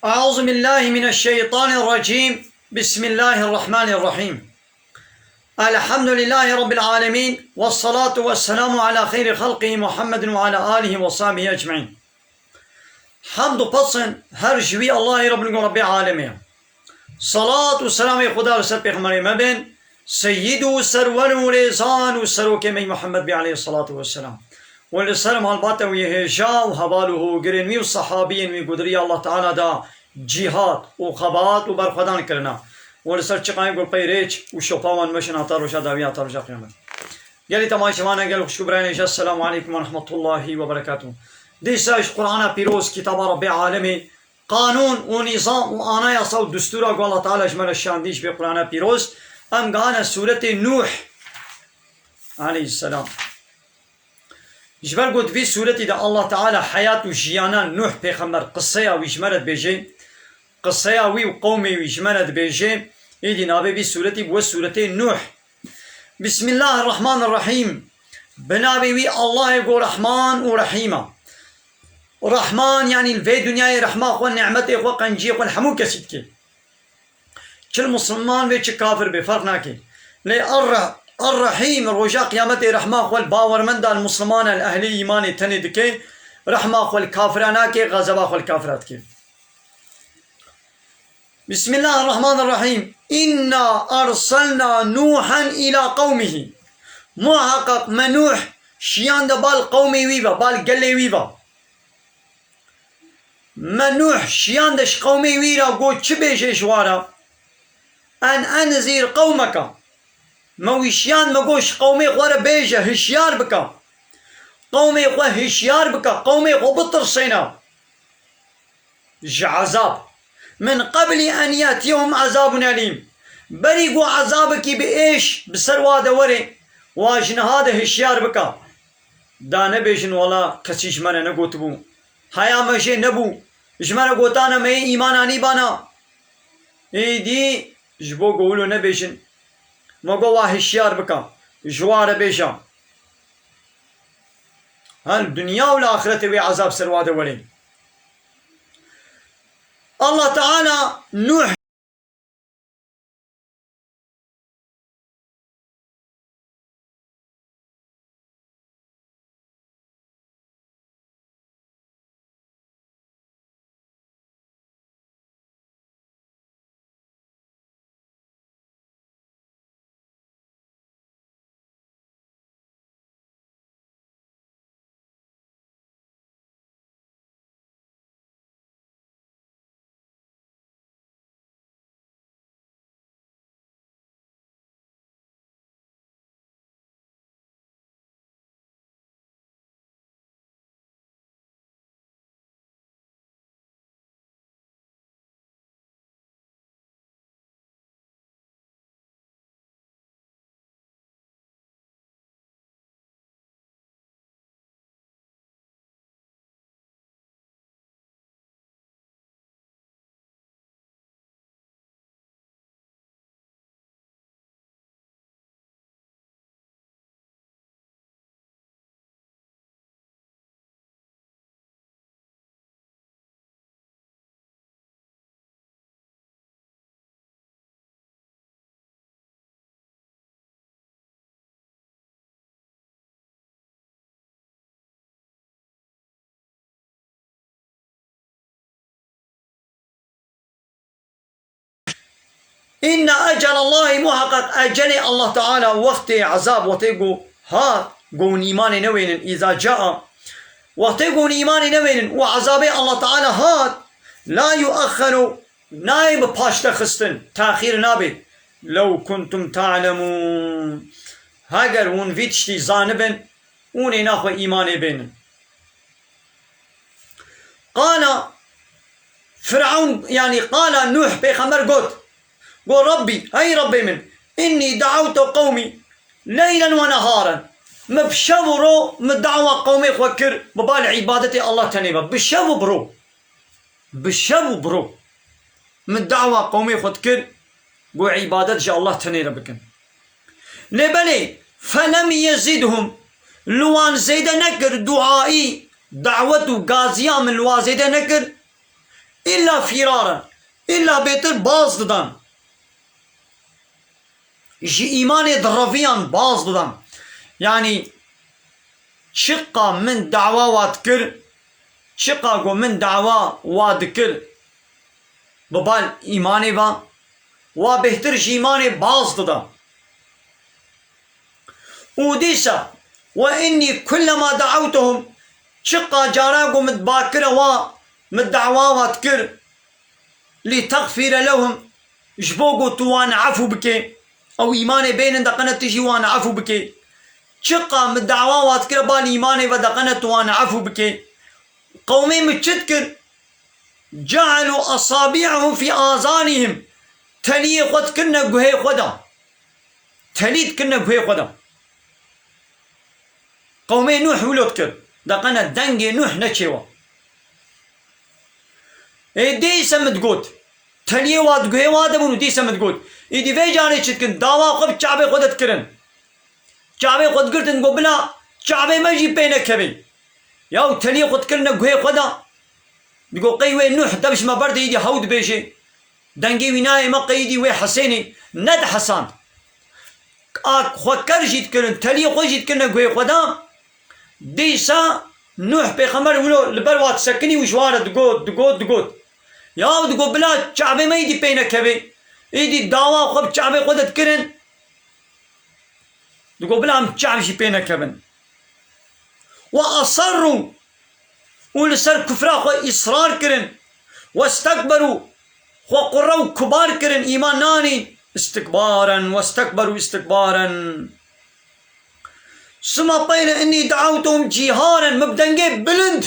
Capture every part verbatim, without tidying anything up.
أعوذ بالله من الشيطان الرجيم. بسم الله الرحمن الرحيم. الحمد لله رب العالمين، والصلاة والسلام على خير خلقه محمد وعلى آله وصحبه أجمعين. Hemd û pesn her ji wî Allahê Rabbul Rebê Alemê ye. Salat û selamê Xuda li ser Pêxemberê me bên, Seyyid û Serwer û Rêzan û Serokê me Muhammed bê aleyhissalatu vesselam. Û li ser malbata wî hêja û heval û hogirên wî û sehabiyên wî gudirî Allah Teala da cîhad û xebat û berxwedan kirina. Û li ser çiqayên ku pey rêç û şopa wan meşin heta roja dawî, heta roja qiyamet. Gelî temaşevanê, gel xwişk û birayên hêja, Esselamu aleykum ve rahmetullahi ve berekatuh. Dîsa ji Qur'ana Pîroz, kitaba Rabbê Alemê, qanûn û nîzam û anayasa û destûra ku Allah Teala ji me re şandî ji vê Qur'ana Pîroz, em gihane sûretê Nûh aleyhisselam. Ji ber ku di vî sûretî de Allah Teala heyat û jiyana Nûh pêxember, qiseya wî ji me re dibêje, qiseya wî û qewmê wî ji me re dibêje, êdî navê vî sûretî bûye sûretê Nûh. Bismillahirrahmanirrahîm. Bi navê wî Allahê ku Rehman û Rehîm e. Rehman, yanî li vê dinyayê rehma xwe, nîmetê xwe, qenciyê xwe li hemû kesî dike. Çi li Misliman bê, çi kafir bê, ferq nake. Lê Er-, Er-Rehîm, roja qiyametê rehma xwe li bawermenda, li Mislimana, li ehlê îmanê tenê dike, rehma xwe li kafira nake, xezeba xwe li kafira dike. Bismillahirrahmanirrahîm. İnna erselna Nuhan ila qewmihi. Muheqeq me Nuh şiyande bal qewmê wî ve, bal gelê wî ve. Me Nuh şiyande ji qewmê wî re got, çi bêje ji wa re? En enzir qewmeke. Me wî şiyand, me got, ji qewmê xwe re bêje, hişyar bike. Qewmê xwe hişyar bike, qewmê xwe bitirsêne ji ezab. Min qeblî en yetiyehum ezabun elîm. Berî ku ezabekî bi êş bi ser wa de were, wa ji niha de hişyar bike. Da nebêjin, wela kesî ji me re negotibû. Heya me jê nebû. Ji me re gotane, me yê îmana nîbana. Êdî ji bo ku wilo nebêjin, me got, wa hişyar bike. Ji wa re bêje. Hel dinya û li axirete wê ezab ser wa de were. Allah Teala Nuh Inne ecelallahi, muheqeq ecelê Allah Teala, wextê ezab, wextê ku hat, ku hûn îmanê newênin, îza caa, wextê ku hûn îmanê newênin û ezabê Allah Teala hat, la yuexxeru, nayê bi paş de xistin, taxîr nabe. Lew kuntum ta'lemûn. Heger hûn vî tiştî zanibin, hûn ê naxwe îmanê bênin. Qala Firavun, yanî qala Nuh pêxember got, got, Rabbî, hey Rabbê min, innî da'awtu qewmî leylen ve neharen. Min bi şev û ro min dawa qewmê xwe kir, bi bal îbadetê Allah tenê be. Bi şev û bi ro. Bi şev û bi ro. Min dawa qewmê xwe dikir, got îbadet ji Allah tenê re bikin. Lê belê, felem yezidhum, li wan zêde nekir duayî, dawet û gaziya min li wan zêde nekir. Îlla fîraran, îlla bêtir baz didan. Ji îmanê direviyan baz didan. Yanî çiqa min dawa wa dikir, çiqa ku min dawa wa dikir bi bal îmanê ve, wa bêhtir ji îmanê baz dida. Û dîsa, "Ve innî kullema da'awtuhum", çiqa cara ku min bakire wa, min dawa wa dikir, "li teğfire lehum", ji bo ku tu wan efû bike, ew îmanê bênin deqene tu jî wan efû bike. Çiqa min dawa wa dikire bal îmanê ve deqene tu wan efû bike. Qewmê min çi dikir? "Ce'elû esabi'ahum fî azanihim." Teliyê xwe dikirine guhê xwe de. Telî dikirine guhê xwe de. Qewmê Nuh wilo dikir. Deqene dengê Nuh neçêwa. Ê dîse min digot. Teliyê wa di guhê wa de bûn û dîse min digot. Îdî vê carê çi dikin? Dawa xwe bi çavê xwe de dikirin. Çavê xwe digirtin, got, "Bila çavê me jî pê nekeve." Ya û teliyê xwe dikirine guhê xwe de. Digot, "Qey wê Nuh dev ji me berde, îdî hew dibêje." Dengê wî nayê me, qey îdî wê hesênê. Nedihesand. A xwe ker jî dikirin, teliyê xwe jî dikirine guhê xwe de. Dîsa Nuh pêxember wilo li ber wa disekinî û ji wan re digot, digot, digot. Ya digot, "Bila çavê me îdî pê nekeve." Îdî dawa xwe bi çavê xwe de dikirin. Digot, "Bila em çav jî pê nekevin." "Ve asarru", û li ser kufra xwe îsrar kirin. "Ve stekberu", xwe qurre û kubar kirin, îman nanîn. "Istikbaren ve stekberu istikbaren." "Suma qîle inni da'awtuhum cîharen", min bi dengê bilind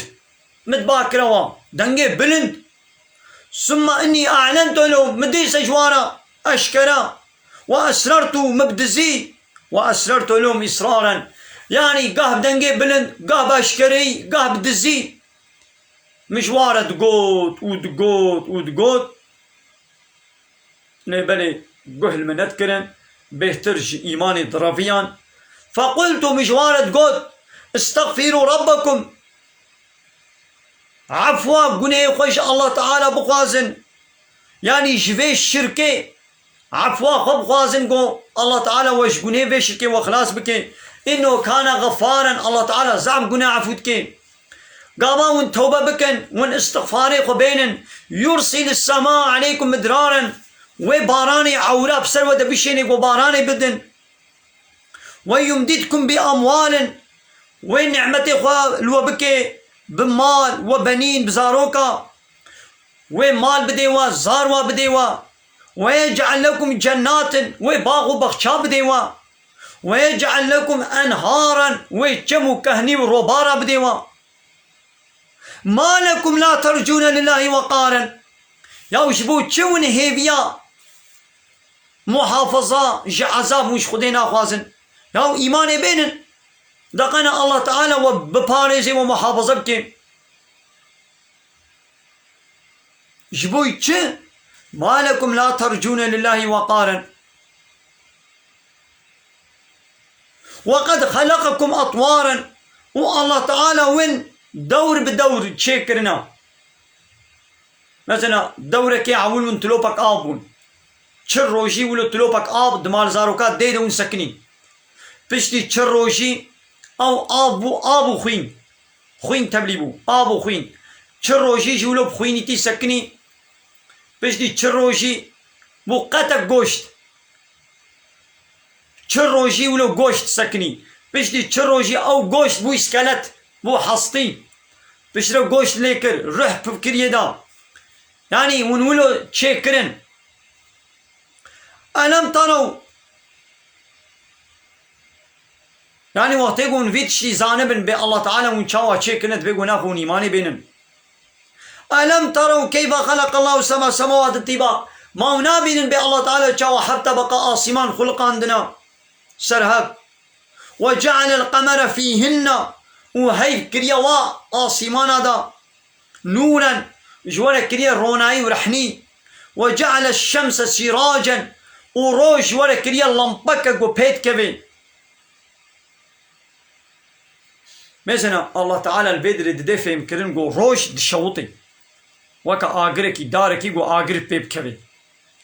min dibakire wan. Dengê bilind. "Summa inni a'lentu lehum", min dîse ji wan re eşkera, "ve esrertu", min bi dizî, "ve esrertu lehum israren", yanî gah bi dengê bilind, gah bi eşkereyî, gah bi dizî, min ji wan re digot û digot û digot. Lê belê guh li min nedikirin, bêhtir ji îmanê direviyan. "Fequltu", min ji wan re digot, "Istexfîrû Rabbekum", efwa gunehê xwe ji Allah Teala bixwazin. Yanî ji vê şirkê efwa xwe bixwazin, ku Allah Teala we ji gunehê vê şirkê we xilas bike. "Înnehu kâne xefaran", Allah Teala zaf guneh efû dike. Gava hûn tewbe bikin, hûn îstixfarê xwe bênin. "Yursilis semâ aleykum midraren", wê baranê ewra bi ser we de bişêne, ku baranê bidin. "Ve yumdidkum bi amwalin", wê nîmetê xwe li we bike bi mal, "ve benîn", bi zaroka, wê mal bidê we, zar we bidê we. "Ve yec'el lekum cennatin", wê bax û baxça bidê we. "Ve yec'el lekum enharan", wê çem û kehnî û robara bidê we. "Ma lekum la tercûne lillahi weqaren." Ya ji bo çi hûn hêviya muhafaza ji ezab hûn ji Xwedê naxwazin? Ya îmanê bênin. Deqene Allah Teala we biparêze, we muhafaza bike. Ji bo çi? "Ma lekum la tercûne lillahi weqaren." "Ve qed xeleqekum atwaren", û Allah Teala win dewr bi dewr çêkirina. Mesela dewrekê ewil win tilopek av bûn. Çil rojî wilo tilopek av di mal zaroka dê de win sekinî. Piştî çil rojî ew av bû, av û xwîn. Xwîn tevlî bû, av û xwîn. Çil rojî ji wilo bi xwînîtî sekinî. Piştî çil rojî bû qetek goşt. Çil rojî wilo goşt sekinî. Piştî çil rojî ew goşt bû îskelet, bû hestî. Piştre goşt lê kir, ruh piv kir yê da. Yanî hûn wilo çêkirin. Elem terew. Yanî wextê ku hûn vî tiştî zanibin bê Allah Teala hûn çawa çêkirine, divê ku naxwe hûn îmanê bênin. Elem terew keyfe xeleqallahu sema semawati tîba. Ma hûn nabînin bê Allah Teala çawa heft tebeqa asîman xuliqandina ser hev. Ve ce'elel qemere fîhinne. Û heyv kiriye wa asîmana da. Nûren, ji we re kiriye ronayî û rehnî. Ve ce'ele şemse sîracen, û roj ji we re kiriye lampeke ku pê dikeve. Mesela Allah Teala li vê dirê dide fêhmkirin ku roj dişewitê. Weke agirekî, darekî ku agir pê bikevê.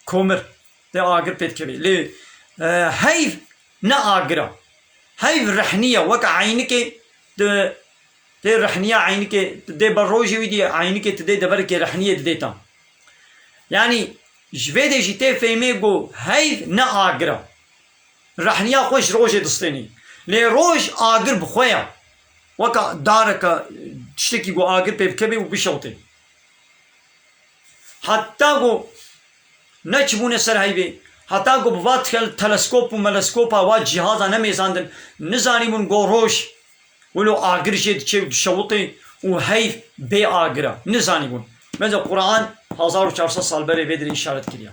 Komir. Tê agir pê dikevê. Lê, e, heyv ne agir e. Heyv rehnî ye. Weke eynikê tu tê rehniya eynikê, tu dê ber rojê wî dî eynikê tu dê deverekê rehniyê didê te. Yanî ji vê de jî tê fêhmê ku heyv ne agir e. Rehniya xwe ji rojê distênî. Lê roj agir bi xwe ye. Weke dareke, tiştekî ku agir pê bikevê û bişewtê. Heta ku neçibûne ser heyvê, heta ku bi va tel-, teleskop û meleskopa wa cîhaza nemêzandin, nizanîbûn ku roj wilo agir jê diçe û dişewitê û heyv bê agir e. Nizanîbûn. Bence Quran hezar û çar sed sal berê vê dirê îşaret kiriye.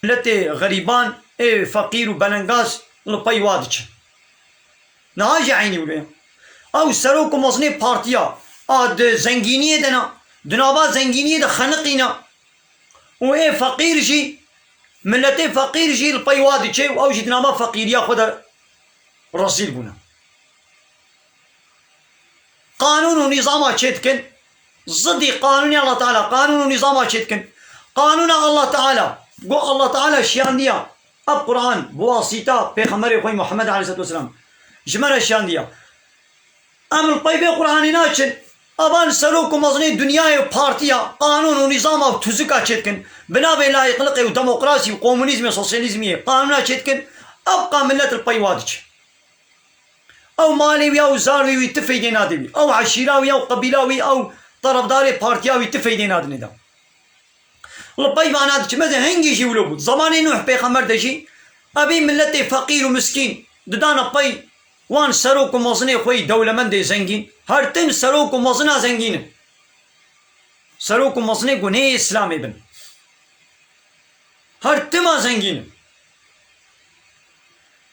Miletê xerîban, ê feqîr û belengaz li pey wa diçin. Niha jî eynî wilo ye. Ew serok û mezinê partiya a di zengîniyê de ne, di nava zengîniyê de xeniqîne û ê feqîr jî, miletê feqîr jî li pey wa diçe û ew jî di nava feqîriya xwe de rezîl bûne. Qanûn û nîzama çêdikin, zidî qanûnê Allah Teala, qanûn û nîzama çêdikin. Qanûna Allah Teala, ku Allah Teala şiyandiya, ev Quran, bi wasîta Pêxemberê xwe Muhammed aleyhissalatu vesselam, ji me re şiyandiya. Em li pey vê Quranê naçin, evan serok û mezinê dinyayê û partiya, qanûn û nîzama û tuzika çêdikin, bi navê layîqliqê û demokrasî û komunîzmê, sosyalîzmê qanûna çêdikin, ev qa milet li pey wa diçe. Ew malê wî, ew zarvê wî ti feydê nade wî. Ew eşîra wî, ew qebîla wî, ew terefdarê partiya wî ti feydê nadine de. Li pey vana diçe. Meze hingî jî wilo bû. Zemanê Nuh pêxember de jî evî miletê feqîr û miskîn didana pey wan serok û mezinê xwe yî dewlemendê zengîn. Her tim serok û mezina zengîn in. Serok û mezinê guneyê Îslamê bin. Her tima zengîn in.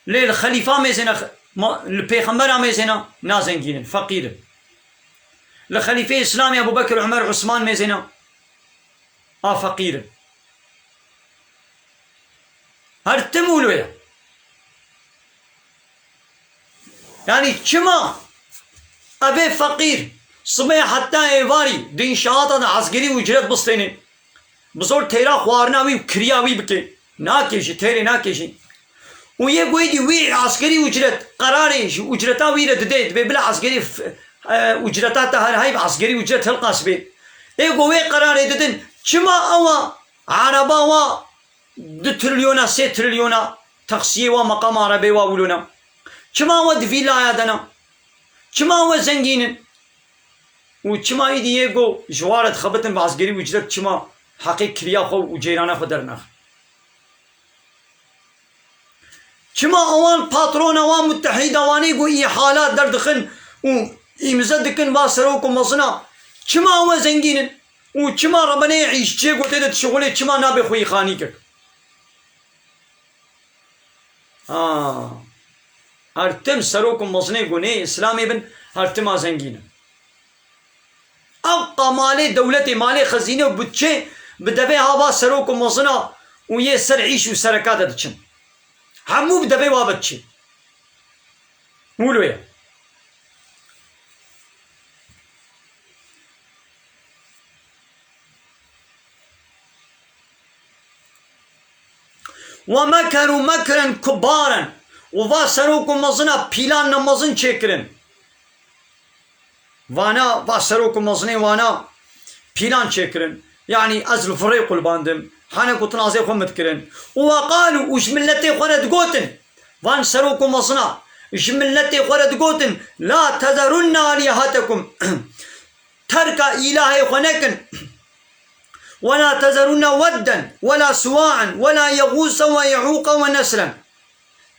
Lê li xelîfa mêzêne, ma-, li pêxembera mêzêne nazengîn in, feqîr in. Li xelîfê Îslamê Ebû Bekir, Umer, Usman mêzêne a feqîr in. Her tim wilo ye. Yanî çima evê feqîr sibê heta êvarî di înşaata de eskerî ucret bistêne, bi zor têra xwarina wî û kiriya wî bike? Nake jî, têrê nake jî. Û yê ku êdî wî eskerî ucret, qerarê ji ucreta wî re didê, dibê bila eskerî f-, e, ucreta te her heyv eskerî ucret hilqas bê. Ê ku wê qerarê didin, çima ewa ereba wa du trilyona, sê trilyona, teqsiyê wa, meqama erebê wa wilo ne? Çima we di vîlaya de ne? Çima we zengîn in? Û çima îdî yê ku ji wa re dixebitin bi eskerî ucret, çima heqê kiriya xwe û cêrana xwe dernaxin? Çima ewan patrona wan, mutehîda wanê ku îhalat derdixin û îmze dikin va serok û mezina? Çima ew zengîn in? Û çima rebenê îşçiyê ku tê de dişixulê çima nabe xweyîxanîkek? Ha. Her tim serok û mezinê gunê Îslamê bin, her tima zengîn in. Ewqa malê dewletê, malê xezîne û budçe bi devê hava serok û mezina û yê ser îş û sereka de diçin. Hemû bi devê wa ve diçin. Wilo ye. Ve mekeru mekren kubaren. Û va serok û mezina pîlan ne mezin çêkirin. Vana, va serok û mezinê wana pîlan çêkirin. Yanî ez li virê qulbandim. Hane ku tinazê xwe min dikirin. Û ve qalu, û ji miletê xwe re digotin. Van serok û mezina ji miletê xwe re digotin, "La tezerunne alihetekum." Terka îlahê xwe nekin. "Ve la tezerunne wedden, ve la suwa'en, ve la yeğûse ve ye'ûqe ve nesren."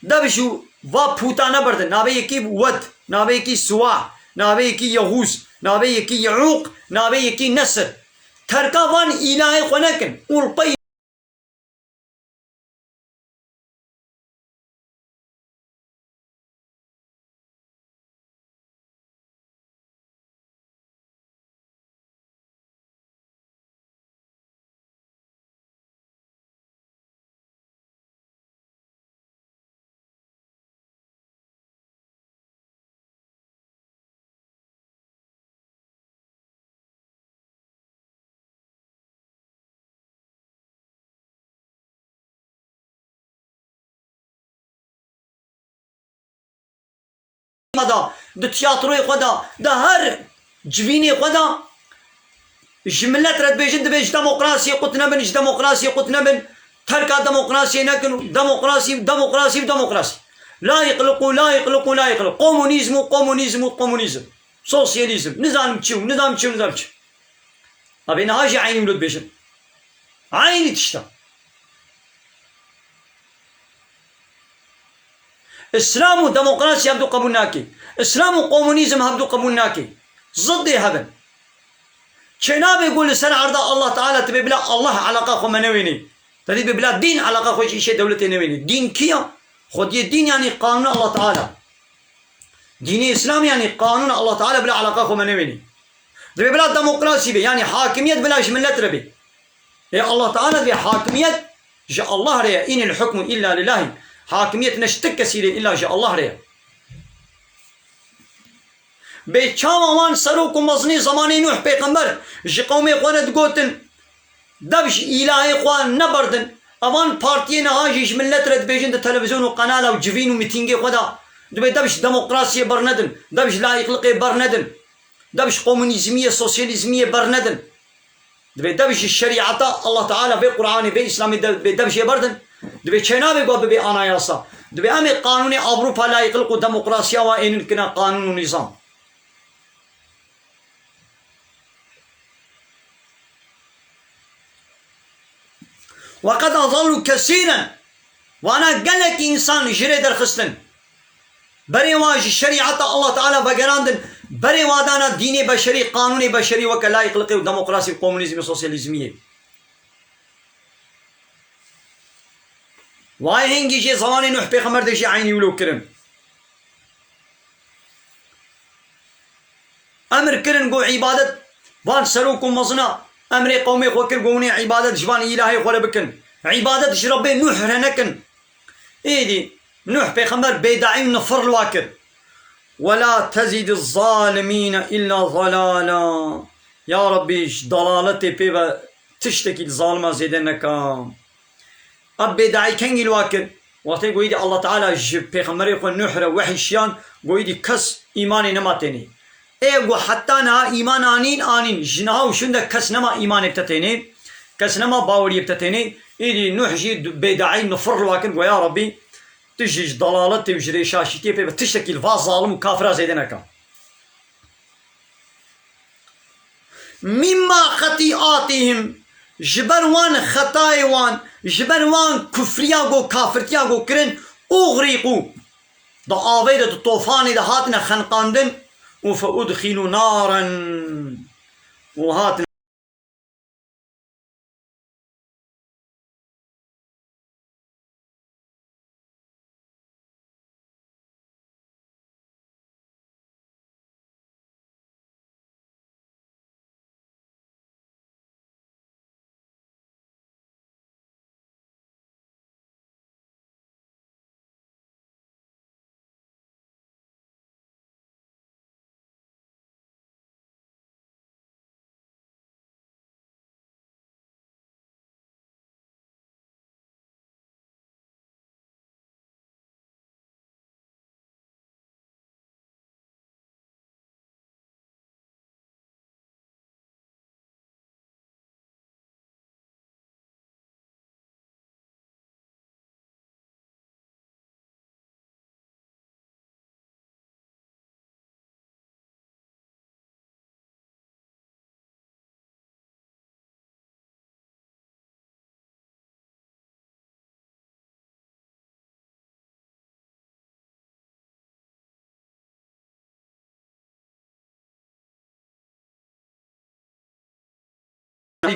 Dev ji va pûta neberdin. Navê yekî wed, navê yekî suwa, navê yekî yeğûz, navê yekî ye'ûq, navê yekî nesir. Terka van îlahê xwe nekin. Û li pey da, di tiyatroyê xwe de, di her civînê xwe de ji milet re dibêjin, dibê ji demokrasiyê qut nebin, ji demokrasiyê qut nebin, terka demokrasiyê nekin, demokrasî, demokrasî, demokrasî. La yekliqû, la yekliqû, la yekliqû. Komunîzm û komunîzm û komunîzm. Sosyalîzm. Nizanim çi û nizanim çi û nizanim çi. Abê niha jî eynî wilo dibêjin. Eynî tişt e. Îslam û demokrasî hevdu qebûl nake. Îslam û komunîzm hevdu qebûl nake. Ziddê hev in. Çênabe ku li ser erda Allah Teala tu bê bila Allah eleqa xwe me newênê. Te dî bê bila dîn eleqa xwe ji îşê dewletê newênê. Dîn kî ya? Xwediyê dîn yanî qanûna Allah Teala. Dînê Îslam yanî qanûna Allah Teala bila eleqa xwe me newênê. Divê bila demokrasî be, yanî hakimiyet bila ji milet re be. Ê Allah Teala divê hakimiyet ji Allah re ye. Înil hukmu illa lillahi. Hakimiyet ne ji ti kesî re, illa ji Allah re ye. Bê çawa wan serok û mezinê zemanê Nuh pêxember ji qewmê xwe re digotin, dev ji îlahê xwe neberdin. Evan partiyê niha jî ji milet re dibêjin di televîzyon û qenala û civîn û mîtîngê xwe de, dibê dev ji demokrasiyê bernedin, dev ji layîqliqê bernedin, dev ji komunîzmiyê, sosyalîzmiyê bernedin. Dibê dev ji şerîeta Allah Teala, vê Qur'anê, vê Îslamê de, dibê dev jê berdin. Dibê çênabe ku bibê anayasa. Dibê em ê qanûnê Avrupa layîqliq û demokrasiya wa ênin kina qanûn û nîzam. Ve qed adallu kesîren. Wana gelek însan ji rê derxistin. Berê wa ji şerîeta Allah Teala vegerandin. Berê wa dana dînê beşerî, qanûnê beşerî weke layîqliqê û demokrasî û komunîzmê, sosyalîzmiyê. Wayê hingî jê zemanê Nuh pêxember de jî eynî wilo kirin. Emir kirin ku îbadet, van serok û mezina emrê qewmê xwe kir ku hûn ê îbadet ji van îlahê xwe re bikin. Îbadet ji Rebbê Nuh re nekin. Êdî Nuh pêxember bêdaî û nifir li wa kir. "Ve la tezîdiz zalimîne îlla zalala." Ya Rebbî, ji dalaletê pê ve tiştekî li zalima zêde neka. Ev bêdaî kengî li wa kir? Wextê ku êdî Allah Teala ji pêxemberê xwe Nuh re wehî şiyan, ku êdî kes îmanê nema tenê. Ê ku heta niha îman anîn, anîn. Ji niha û şûnde kes nema îmanê bite tenê. Kes nema baweriyê bite tenê. Êdî Nuh jî bêdaî nifir li wa kir, got, "Ya Rebbî, tu jî ji dalaletê û ji rêşaşîtiyê pê ve tiştekî li va zalim û kafira zêde neka." Mimma xetîatihim, ji ber wan xetayê wan, ji ber wan kufriya ku kafirtiya ku kirin, Uxrîqû. Di avê de, di tofanê de hatine xeniqandin û feudxîlû naran û hatine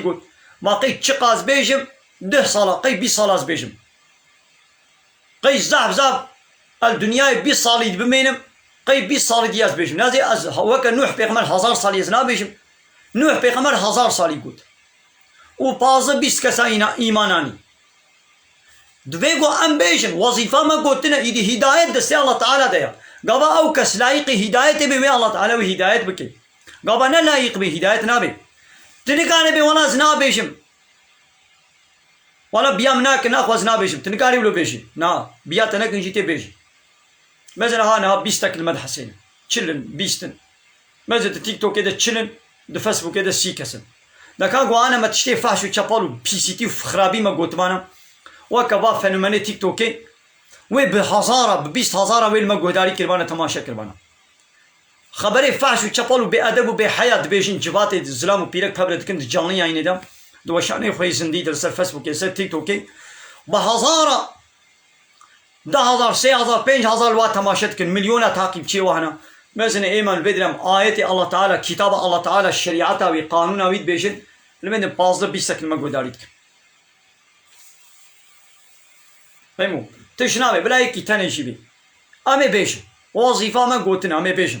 got, ma qey çiqas bêjim, deh sala, qey bîst sala ez bêjim. Qey zaf zaf el dinyayê bîst salî bimênim, qey bîst salî dî ez bêjim. Nazê ez weke Nuh pêxember hezar salî ez nabêjim. Nuh pêxember hezar salî got. Û pazdeh bîst kesa îna-, îman anî. Divê ku em bêjin, wezîfa me gotine, îdî hîdayet destê Allah Teala de ya. Gava ew kes layiqê hîdayetê bê, wê Allah Teala wê hîdayet bike. Gava ne layiq bê, hîdayet nabe. Tu nikarê bê, wela ez nabêjim. Wala biya min nake, naxwe ez nabêjim. Tu nikarî wilo bêjî. Na, biya te nekin jî tê bêjî. Mesela ha niha bîst tekil me dihesêne. Çil in, bîst in. Mesela di TikTokê de çil in, di Facebookê de sî kes in. De ka ku ane me tiştê fehş û çepal û pîsîtî û xirabî me gotibana, weke va fenomenê TikTokê, wê bi hezara, bi bîst hezara wê li me guhdarî kiribana, temaşe kiribana. Xeberê fehş û çepal û bêedeb û bêheya dibêjin, civatê zilam û pîrek tevre dikin di canlı yayınê de, di weşanê xwe yê zindî de, li ser Facebookê, li ser TikTokê, bi hezara, deh hezar, sê hezar, pênc hezar li wa temaşe dikin, milyona takîbçiyê wa hene. Mezin ê, êman vê direm ayetê Allah Teala, kitaba Allah Teala, şerîeta wî, qanûna wî dibêjin, li me din pazdeh bîst sekil me guhdarî dikin. Fehmo. Tişt nabe, bila yekî tenê jî bî. Em ê bêjin. Wezîfa me gotin, em ê bêjin.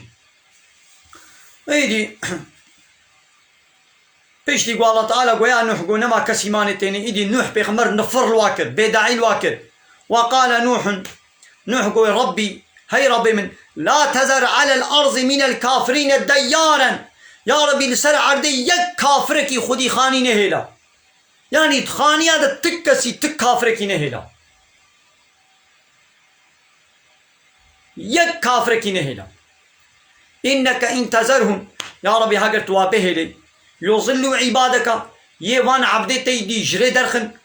Êdî, piştî ku Allah Teala goya Nuh got, nema kes îmanê têne, îdî Nuh pêxember nifir li wa kir, bêdahî li wa kir. Wa qale Nuhun, Nuh got, Rabbî, hey Rabbê min, la tezer alel arzi minel kafirîne deyyaren. Ya Rabbî, li ser erdê yek kafirekî xwedî xanî nehêla. Yanî di xaniya de tik kesî, tik kafirekî nehêla. Yek kafirekî nehêla. Înneke in tezerhum, ya Rebî, heger tu wa bihêlê, yuzillû îbadeke, yê van ebdê te yî dî ji rê derxin,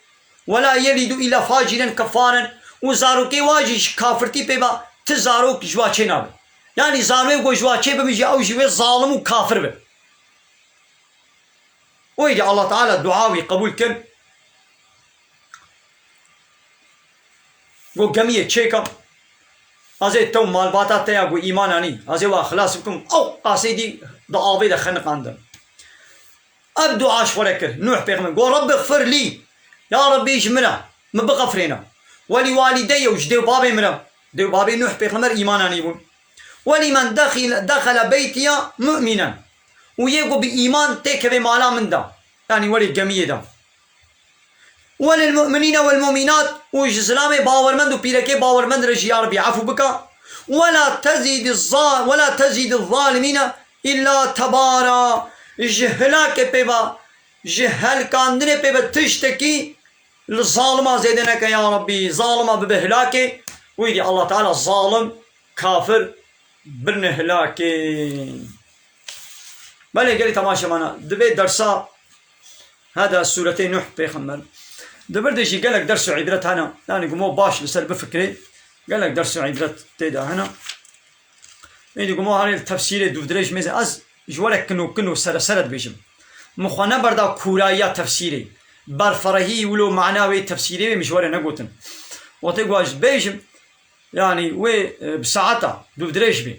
we la yelîdû îlla faciren keffaren, û zarokê wa jî ji kafirtî pê ba, ti zarok ji wa çê nabe. Yanî zarokê ku ji wa çê bibin jî, ew jî wê zalim û kafir be. Wê jî Allah Teala dua wî qebûl kir. Got, gemiyê çêke. Ez ê te û malbata te ya ku îman anî, ez ê wa xilas bikim. Ew qasê dî di avê de xeniqandin. Ev dua ji xwe re kir. Nuh pêxember got, Rebbi xfir lî. Ya Rebbi ji min re, min bixefirêne. Welî walîdeyye û ji dê û babê min re. Dê û babê Nuh pêxember îman anîbûn. Welî men dexîl-, dexele beytiya mu'minen. Û yê ku bi îman têkeve mala min de. Yanî welê gemiyê de. Welil mu'minîne wel mu'minat, û ji zilamê bawermend û pîrekê bawermend re jî ya Rebî efû bike. Wela tezîdî za-, wela tezîdî zalimîne îlla tebara. Ji hilakê pê ve, ji helkandinê pê ve tiştekî li zalima zêde neke ya Rebî. Zalima bibe hilakê. Wî dî Allah Teala zalim, kafir birine hilakê. Belê gelî temaşevana, di vê dersa heda sûretê Nuh pêxember, di vir de jî gelek ders û îbret hene. Yanî gumo baş li ser bifikirê, gelek ders û îbret tê de hene. Êdî gumo herê li tefsîrê dûvdirêj mêze ez ji we re kino kino sere sere dibêjim. Min xwe neberda kûrayiya tefsîrê. Berferehî wilo mana wê tefsîrê wê min ji we re negotin. Wextê ku ez bêjim, Yanî wê, e, bi saeta, bi dirêj bê.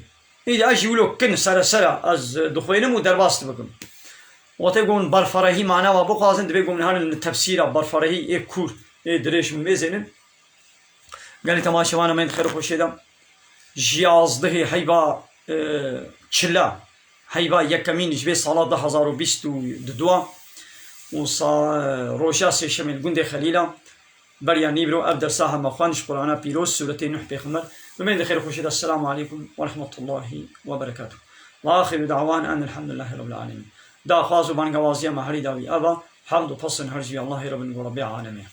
Îdî ez jî wilo kin sere sere ez, e, dixwînim û derbas dibikim. Wextê ku hûn berferehî mana wa bixwazin, divê ku hûn herin li tefsîra berferehî ê kûr, ê dirêj min mêzênin. Gelî temaşevana me yên di xêr û xweşê de. Ji yazdehê heyva, e, çila, heyva yekemîn ji vê sala du hezar û bîst û du û sa-, roja sêşemê li gundê Xelîla, beriya nîvro ev dersa heme xwend ji Qur'ana Pîroz, Sûretê Nuh Pêxember. Bimên di xêr û xweşê de. Esselamu aleykum ve rahmetullahi ve berekatuh. Ve axiru da'wana enelhamdülillahi rabbil alemin. Daxwaz û bangewaziya me herî dawî ev e. Hemd û pesn her ji Allahê Rabbin û Rabbê alemê.